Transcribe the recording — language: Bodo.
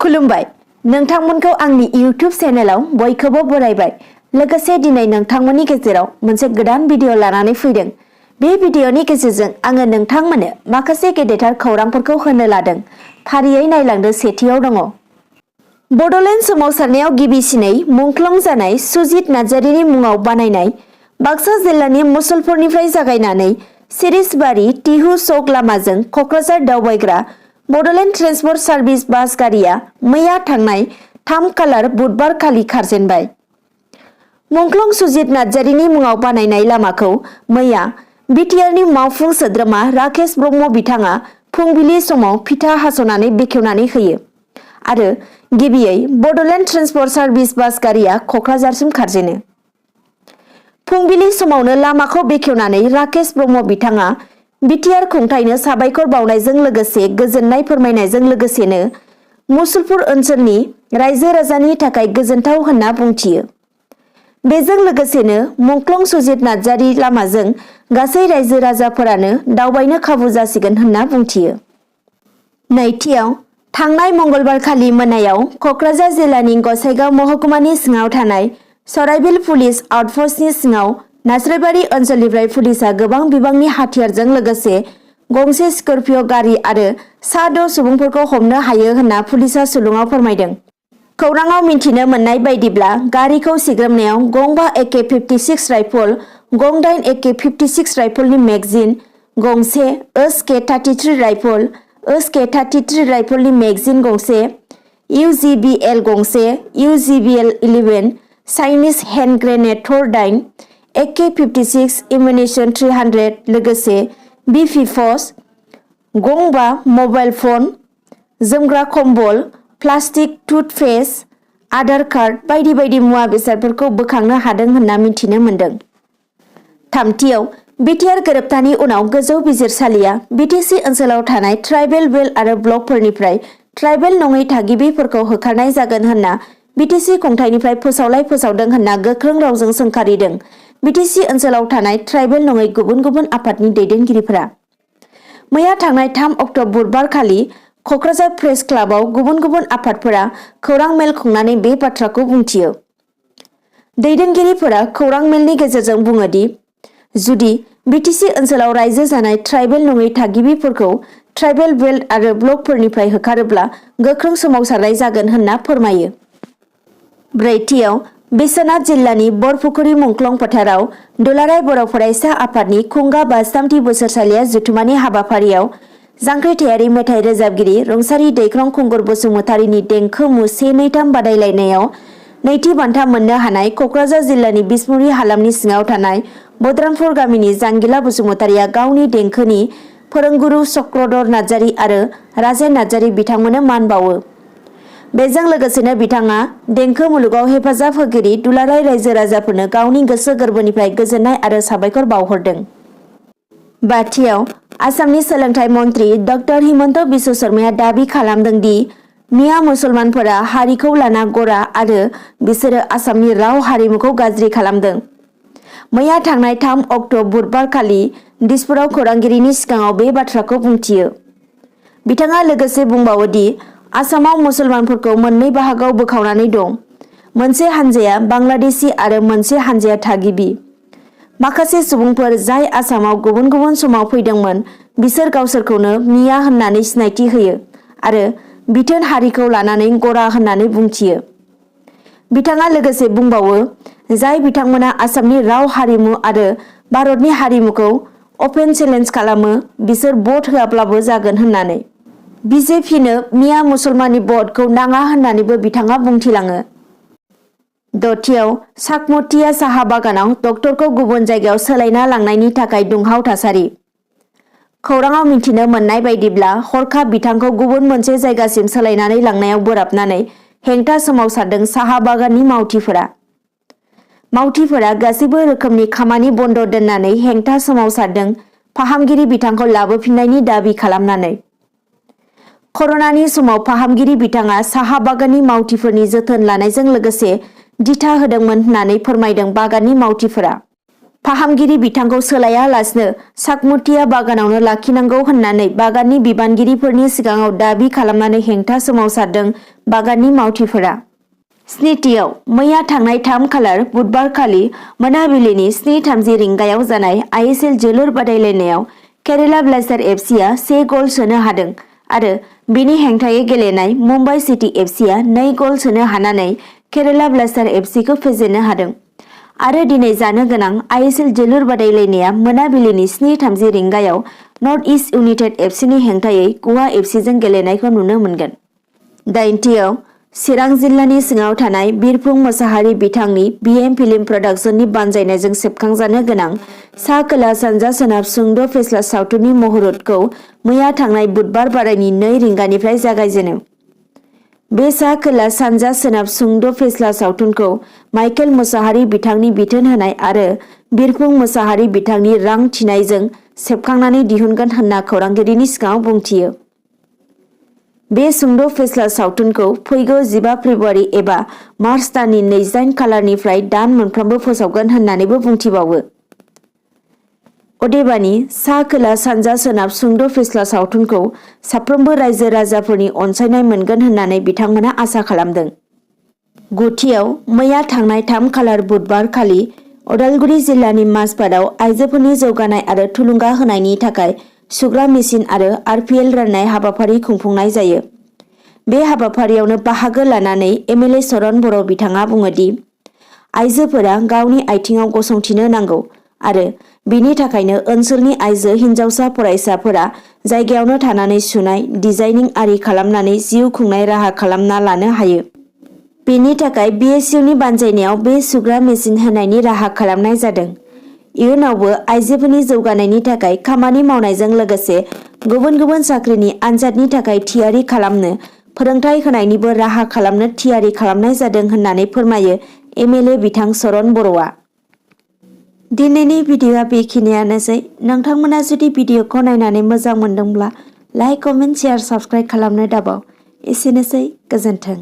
खुलुमबाय नोंथांमोनखौ आंनि YouTube चेनेलाव बयखौबो बरायबाय। लोगोसे दिनै नोंथांमोननि गेजेराव मोनसे गोदान भिडिअ लानानै फैदों। बे भिडिअनि गेजेरजों आङो नोंथांमोननो माखासे गेदेरथार खौरांफोरखौ होनो लादों। फारियै नायलांदो। सेथियाव दङ बड'लेण्ड सोमावसारनायाव गिबिसिनै मुंख्लं जानाय सुजित नार्जारिनि मुङाव बानायनाय बाक्सा जिल्लानि मुसलपुरनिफ्राय जागायनानै सिरिसबारि टिहु चक लामाजों क'क्राझार दावबायग्रा बड'लेण्ड ट्रेन्सपर्ट सार्भिस बास गारिया मैया थांनाय 3 खालार बुधबार खालि खारजेनबाय। मुंख्लं सुजित नार्जारिनि मुङाव बानायनाय लामाखौ मैया बिटिआरनि मावफुं सोद्रोमा राकेश ब्रह्म बिथाङा फुंबिलि समाव फिथा हास'नानै बेखेवनानै होयो आरो गिबियै बड'लेण्ड ट्रेन्सपर्ट सार्भिस बास गारिया क'क्राझारसिम खारजेनो। फुंबिलि समावनो लामाखौ बेखेवनानै राकेश ब्रह्म बिथाङा बिटिआर खुंथायनो साबायखर बावनायजों लोगोसे गोजोननाय फोरमायनायजों लोगोसेनो मुसलपुर ओनसोलनि रायजो राजानि थाखाय गोजोनथाव होनना बुंथियो। बेजों लोगोसेनो मुंख्लं सुजित नार्जारि लामाजों गासै रायजो राजाफोरानो दावबायनो खाबु जासिगोन होनना बुंथियो। नैथियाव थांनाय मंगलबार खालि मोनायाव क'क्राझार जिल्लानि गसाइगाव महकुमानि सिङाव थानाय सराइबिल पुलिस आउटपस्टनि सिङाव नास्रायबारि ओनसोलनिफ्राय पुलिसआ गोबां बिबांनि हाथियारजों लोगोसे गंसे स्कर्पिय' गारि आरो सा 6 सुबुंफोरखौ हमनो हायो होनना पुलिसआ सुलुङाव फोरमायदों। खौराङाव मिन्थिनो मोननाय बायदिब्ला गारिखौ सिग्रोमनायाव गंबा AK-56 राइफल, गं 8 AK-56 राइफलनि मेगजिन, गंसे SK-33 राइफल, SK-33 राइफलनि मेगजिन गंसे, UGBL गंसे, UGBL-11, चाइनिज हेन्ड ग्रेनेड थर 9, AK-56 एमिनेशन 300 लोगोसे BP-40, गंबा मबाइल फन, जोमग्रा कम्बल, प्लास्टिक टुथपेस्ट, आधार कार्ड बायदि बायदि मुवा बेसादफोरखौ बोखांनो हादों होनना मिथिनो मोन्दों। थामथियाव बिटिआर गोरोबथानि उनाव गोजौ बिजिरसालिया बिटिसि ओनसोलाव थानाय ट्राइबेल बेल्ट आरो ब्लकफोरनिफ्राय ट्राइबेल नङै थागिबिफोरखौ होखारनाय जागोन होनना बिटिसि खुंथायनिफ्राय फोसावदों होनना गोख्रों रावजों सोंखारिदों बिटिसि ओनसोलाव थानाय ट्राइबेल नङै गुबुन गुबुन आफादनि दैदेनगिरिफोरा। मैया थांनाय 3 अक्ट' बुधबार खालि क'क्राझार प्रेस क्लाबाव गुबुन गुबुन आफादफोरा खौरां मेल खुंनानै बे बाथ्राखौ बुंथियो। दैदेनगिरिफोरा खौरां मेलनि गेजेरजों बुङो दि जुदि बिटिसि ओनसोलाव रायजो जानाय ट्राइबेल नङै थागिबिफोरखौ ट्राइबेल बेल्ट आरो ब्लकफोरनिफ्राय होखारोब्ला गोख्रों सोमावसारनाय जागोन होनना फोरमायो। ब्रैथियाव बिश्वनाथ जिल्लानि बरपुखुरी मुंख्लं फोथाराव दुलाराय बर' फरायसा आफादनि खुंगा 53थि बोसोरसालिया जथुमानि हाबाफारियाव जांख्रिथायारि मेथाइ रोजाबगिरि रुंसारि दैख्रं खुंगुर बसुमतारीनि देंखो मु 1-2-3 बादायलायनायाव नैथि बान्था मोननो हानाय क'क्राझार जिल्लानि बिसमुरि हालामनि सिङाव थानाय बद्रानपुर गामिनि जांगिला बसुमतारीया गावनि देंखोनि फोरोंगुरु चक्रधर नार्जारि आरो राजेन नार्जारि बिथांमोननो मान बावो। बेजों लोगोसेनो बिथाङा देंखो मुलुगाव हेफाजाब होगिरि दुलाराय रायजो राजाफोरनो गावनि गोसो गोरबोनिफ्राय गोजोननाय आरो साबायखर बावहरदों। बाथियाव आसामनि सोलोंथाइ मन्त्रि डक्टर हिमन्त बिश्व शर्माया दाबि खालामदों दि मिया मुसलमानफोरा हारिखौ लाना गरा आरो बिसोरो आसामनि राव हारिमुखौ गाज्रि खालामदों। मैया थांनाय 3 अक्ट' बुधबार खालि दिसपुराव खौरांगिरिनि सिगाङाव बे बाथ्राखौ बुंथियो। बिथाङा लोगोसे बुंबावो दि आसामाव मुसलमानफोरखौ मोननै बाहागोआव बोखावनानै दं। मोनसे हानजाया बांलादेशी आरो मोनसे हानजाया थागिबि। माखासे सुबुंफोर जाय आसामाव गुबुन गुबुन समाव फैदोंमोन बिसोर गावसोरखौनो मिया होननानै सिनायथि होयो आरो बिथोन हारिखौ लानानै गरा होननानै बुंथियो। बिथाङा लोगोसे बुंबावो जाय बिथांमोना आसामनि राव हारिमु आरो भारतनि हारिमुखौ अपेन चेलेन्ज खालामो बिसोर भट होआब्लाबो जागोन होननानै। बिजेपिनो मिया मुसलमाननि भटखौ नाङा होननानैबो बिथाङा बुंथिलाङो। दथियाव साकमतिया साहा बागानाव डक्टरखौ गुबुन जायगायाव सोलायना लांनायनि थाखाय दुंहाव थासारि। खौराङाव मिन्थिनो मोननाय बायदिब्ला हरखाब बिथांखौ गुबुन मोनसे जायगासिम सोलायनानै लांनायाव बोराबनानै हेंथा सोमावसारदों साहा बागाननि मावथिफोरा। मावथिफोरा गासैबो रोखोमनि खामानि बन्द दोननानै हेंथा सोमावसारदों फाहामगिरि बिथांखौ लाबोफिननायनि दाबि खालामनानै। कर'नानि समाव फाहामगिरि बिथाङा साहा बागाननि मावथिफोरनि जोथोन लानायजों लोगोसे दिथा होदोंमोन होननानै फोरमायदों बागाननि मावथिफोरा। फाहामगिरि बिथांखौ सोलायालासिनो साकमुटिया बागानावनो लाखिनांगौ होननानै बागाननि बिबानगिरिफोरनि सिगाङाव दाबि खालामनानै हेंथा सोमावसारदों बागाननि मावथिफोरा। स्निथियाव मैया थांनाय 3 खालार बुधबारखालि मोनाबिलिनि 7:30 रिंगायाव जानाय ISL जोलुर बादायलायनायाव केरेला ब्लास्टार एफसीआ 1 गल सोनो हादों आरो बिनि हेंथायै गेलेनाय मुम्बाइ सिटी एफसीआ 2 गल सोनो हानानै केरेला ब्लास्टार एफसीखौ फेजेननो हादों। आरो दिनै जानो गोनां ISL जोलुर बादायलायनाया मोनाबिलिनि 7:30 रिंगायाव नर्थ इस्ट इउनाइटेड एफसीनि हेंथायै गवा एफसीजों गेलेनायखौ नुनो मोनगोन। 9थियाव चिरां जिल्लानि सिङाव थानाय बिरफुं मोसाहारि बिथांनि BM फिल्म प्रडाक्शननि बानजायनायजों सेबखांजानो गोनां सा खोला सानजा सोनाब सुंद' फेस्ला सावथुननि मुहुरतखौ मैया थांनाय बुधबार बारायनि 2 रिंगानिफ्राय जागायजेनो। बे सा खोला सानजा सोनाब सुंद' फेस्ला सावथुनखौ माइकेल मोसाहारि बिथांनि बिथोन होनाय आरो बिरफुं मोसाहारि बिथांनि रां थिनायजों सेबखांनानै दिहुनगोन होनना खौरांगिरिनि सिगाङाव बुंथियो। बे सुंद' फेस्ला सावथुनखौ फैगौ 15 फेब्रुआरि एबा मार्च दाननि 28 खालारनिफ्राय दान मोनफ्रोमबो फोसावगोन होननानैबो बुंथिबावो। अदेबानि सा खोला सानजा सोनाब सुंद' फेस्ला सावथुनखौ साफ्रोमबो रायजो राजाफोरनि अनसायनाय मोनगोन होननानै बिथांमोना आसा खालामदों। 9थियाव मैया थांनाय 3 खालार बुधबार खालि उदालगुरि जिल्लानि माजबाटआव आइजोफोरनि जौगानाय आरो थुलुंगा होनायनि थाखाय सुग्रा मेसिन आरो RPL राननाय हाबाफारि खुंफुंनाय जायो। बे हाबाफारियावनो बाहागो लानानै MLA चरण बर' बिथाङा बुङोदि आइजोफोरा गावनि आथिङाव गसंथिनो नांगौ आरो बिनि थाखायनो ओनसोलनि आइजो हिन्जावसा फरायसाफोरा जायगायावनो थानानै सुनाय डिजाइनिं आरि खालामनानै जिउ खुंनाय राहा खालामना लानो हायो। बेनि थाखाय BSUनि बानजायनायाव बे सुग्रा मेसिन होनायनि राहा खालामनाय जादों। इयुनावबो आइजोफोरनि जौगानायनि थाखाय खामानि मावनायजों लोगोसे गुबुन गुबुन साख्रिनि आनजादनि थाखाय थियारि खालामनो फोरोंथाय होनायनिबो राहा खालामनो थियारि खालामनाय जादों होननानै फोरमायो MLA बिथां चरण बर'आ। दिनैनि भिडिअ'आ बेखिनियानोसै। नोंथांमोना जुदि भिडिअ'खौ नायनानै मोजां मोनदोंब्ला लाइक, कमेन्ट, शेयार, साबस्क्राइब खालामनो दाबाव। एसेनोसै, गोजोन्थों।